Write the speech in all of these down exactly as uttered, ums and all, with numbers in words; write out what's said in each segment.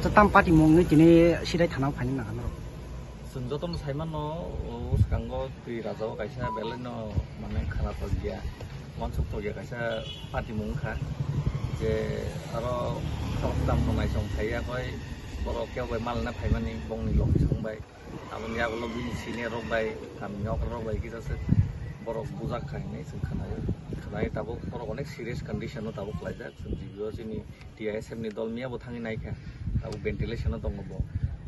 Tam party mung wngwi tini sidai thana o phaini nang norok. Chwng jotono sai mano, o swkango twi rajao kaisa belai no mane khana tokya, uansuk tokya kaisa party mung wngkha. Je aro khoroksa mwnai chong phaiya koi borok kebo bai malna phaimani bongni logi song bai. Aboni yagulo bini senior rok bai, kami ni okra rok bai kisa se borok bujak kha hinwi chwng khwnaio. Khwnai tabuk borok onek serious condition o tabuk khlaijak. Chwng G B o chini T I S F ni dol miya bo thangwi naikha. Tabuk ventilation o tongo bo.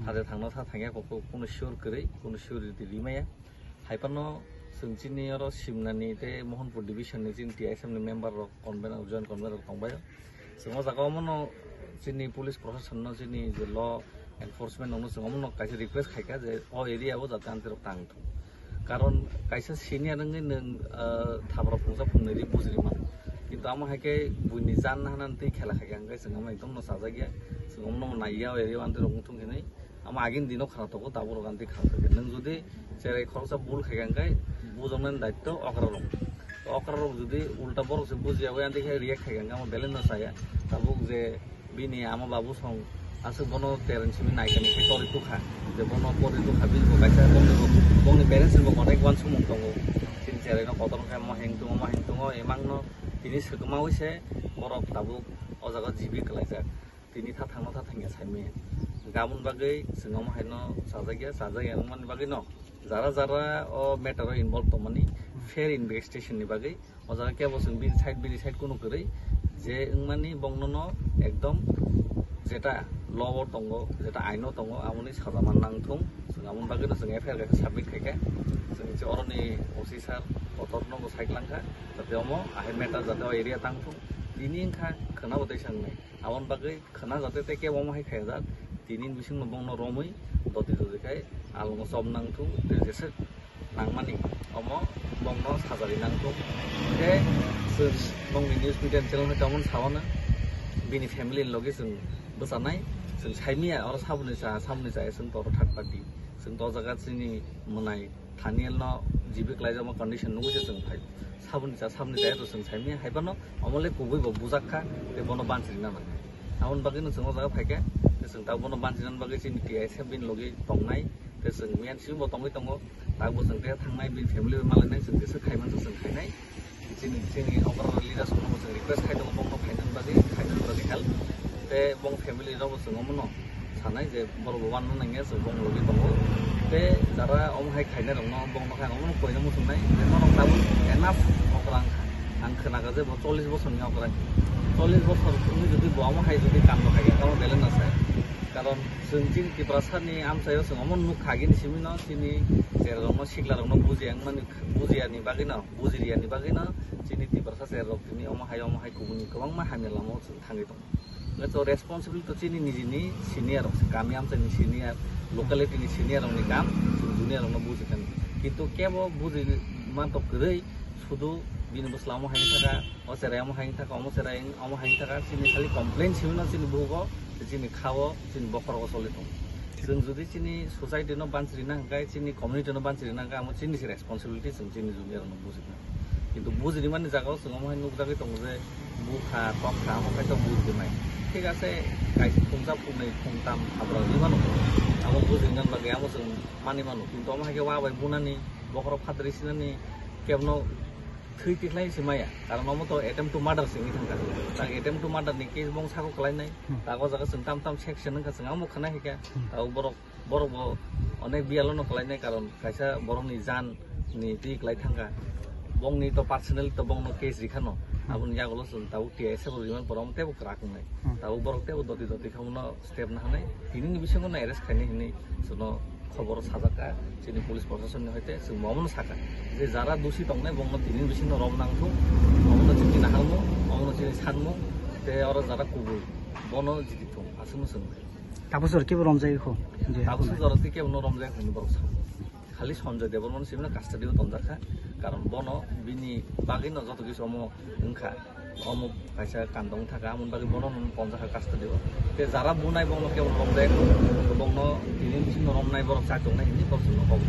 Thade thangno tha thangya kok kunu sure kwrwi, kunu sure riti rimaya. Hai phano chwng chini oro Simnani tei Mohanpur division ni chini T I S F ni member rok convener, joint convener rok tongbaio. Chwng o jaga omono chini police proshasonno chini je law enforcement rokno chwng omono kaisa request khaikha je o area o jate amtwi rok tang thung. Karon kaisa senior wngwi nwng, ah, thabra phungsa phungnwi ri bujiri mano. Kintu amo hai khe buini jan hanani twi khela khaikha hwnkhe chwng omo ekdom no chajakya. Chwng omono naiya o area o amtwi rok wng thung hinwi. Amo agini dino khana tongo, tabuk rok ani khana tongo. Nwng jodi cherai khoroksa bul khaikha hwnkhe bujaknani daitto okra rok. Okra rok jodi ulta borok se bujiya bai ani khe react khaikha hwnkhe amo belai no chaya. Tabuk je bini ama babu song aswk bono tereng simi naikani khe tori tukha. Je bono tori tukha bini bo kaisa bongni bo, bongni parents ni bo onek uansukmung tongo. Chini cherai no kotor khe mo heng tongo, mo heng tongo, emang no tini swkma wi se borok tabuk o jaga jibi kwlaijak. Tini tha thangno tha thangya saimaya. Gabon bagwi chwng omo haino chajakya, chajakya wngmani bagwino jara jara o matter o involve tongmani fair investigation ni bagwi o jaga kebo chwng bini side, bini side kunu kwrwi je wngmani bongnono ekdom jeta law o tongo, jeta aino tongo, amoni saja man nang thung. Chwng amoni bagwino chwng F I R kaisa submit khaikha. Chwng je oroni O C sir kotorno bo sai klangkha, jate omo ahai matter jate o area tang thung. Tini wngkha khwnabo teisa wngnai. Aboni bagwi khwna jate tei kebo omo hai khaijak, tini ni bisingno bongno romwi doti doti khai alongo chop nang thung, tei jeswk nangmani omo bongno sajagwi nang thung. Khe chwng bongni news media ni channel hai tongmani sawano bini family ni logi chwng bwchanai, chwng saimanya oro saboni cha, saboni cha chwng toro third party, chwng to jaga chini mwnai Thaniel no jibi kwlaijakma condition nugwi se chwng phai. Saboni cha, saboni cha to chwng saimanya, hai phano omo le kubui bo bujak kha, tei bono banchirina nang kha. Aboni bagwi no chwng o jaga phai kha, tei chwng tabuk bono banchirina bagwi chini T I S F bini logi tongnai, tei chwng miyani simi bo tongwi tongo, tabuk bo chwng tei thangnai, bini family bai malainai, chwng tei se khai man chwng khainai. Chini, chini okra leaders rokno chwng request khai tongo, bongno khainani bagwi, khainani bagwi help. Tei bong family rokbo chwng omono sanai je borok bo wanna nangya, chwng bong logi tongo. Tei jara omo hai khainai rokno bongno khai omono koina muchungnai je norok tabuk enough okra wngkha. Ang khwnakha je bo chollish bosorni okra. Chollish bosor wngwi jodi bo omo hai jodi kando khaikha, tamo belai no sai. Karon chwng chini Tiprasani amchaio chwng omo nukha agini simino chini cherarokno siklarokno bujiya wngmani, bujiyani bagwino, bujiriyani bagwino chini Tiprasa cherarok tini omo hai omo hai kubuni kwbangma hamya lamao chwng thangwi tongo. Hwnkhe to responsibility to chini nijini senior rok se, kami amchaini senior, locality ni senior rokni kam, chwng junior rokno bujikani. Kintu kebo buji mantok kwrwi, sudu bini bwsla omo hai wngkha, o cherai omo hai wngkha, omo cherai omo hai wngkha, chini khali complain simino chini bugo, chini khao, chini bokhorogo choli tongo. Chwng jodi chini society no banchirina hwnkhe, chini community no banchirina hwnkhe, amo chini se responsibility, chwng chini junior rokno bujikna. Kintu bujinimani jagao chwng omo hai nukjagwi tongo je bukha, tokha, amo kaitor bujinai. Thik ase, kaisa phungsa, phungnwi, phungtam, habra wngwi mano. Amo bujinani bagwi amo chwng mani mano. Kintu omo hai khe wa bai bunani, bokhorok phatri sinani, kebno thwi tikhlai se maya. Karon omo to attempt to murder se wngwi thangkha. Tak attempt to murder ni case bong sako kwlainai. Hmm. Tak o jaga chwng tam tam section wngkha, chwng amo khna hika. Hmm. Tak o borok Borok bo onek biyalo no kwlainai, karon kaisa borok ni jan ni twi kwlai thangkha. Bongni to personal to bongno case rikha no. Hmm. Aboni yagulo chwng tabuk T I S F bo rimani pore omo teibo kwrak wngnai. Hmm. Tabuk borok teibo doti doti khamono step nahanai. Tini ni bisingo no arrest khainai hinwi chwngno khobor sajakha chini police proshasonni hoite chwng bo omono sakha je jara dusi tongnai bongno tini ni bisingo rom nang thung. Omono chini naharmung, omono chini sanmung, tei oro jara kubui bono jiti thung aswkno chwng. Tabuk jora kebo romjagwi kho. Je, tabuk jora tei kebo no romjagwi kho hinwi borok sao. Khali Sanjoy Debbarma no simino custody o tonjakha. Karon bono bini bagwi no joto kisu omo wngkha. Omo kaisa kandong thaka, amoni bagwi bono no tonjakha custody o. Tei jara bunai bono kebo no romjagwi kho. Bongno tini bisingo romnai borok chak tongnai hinwi borok chwngno kok.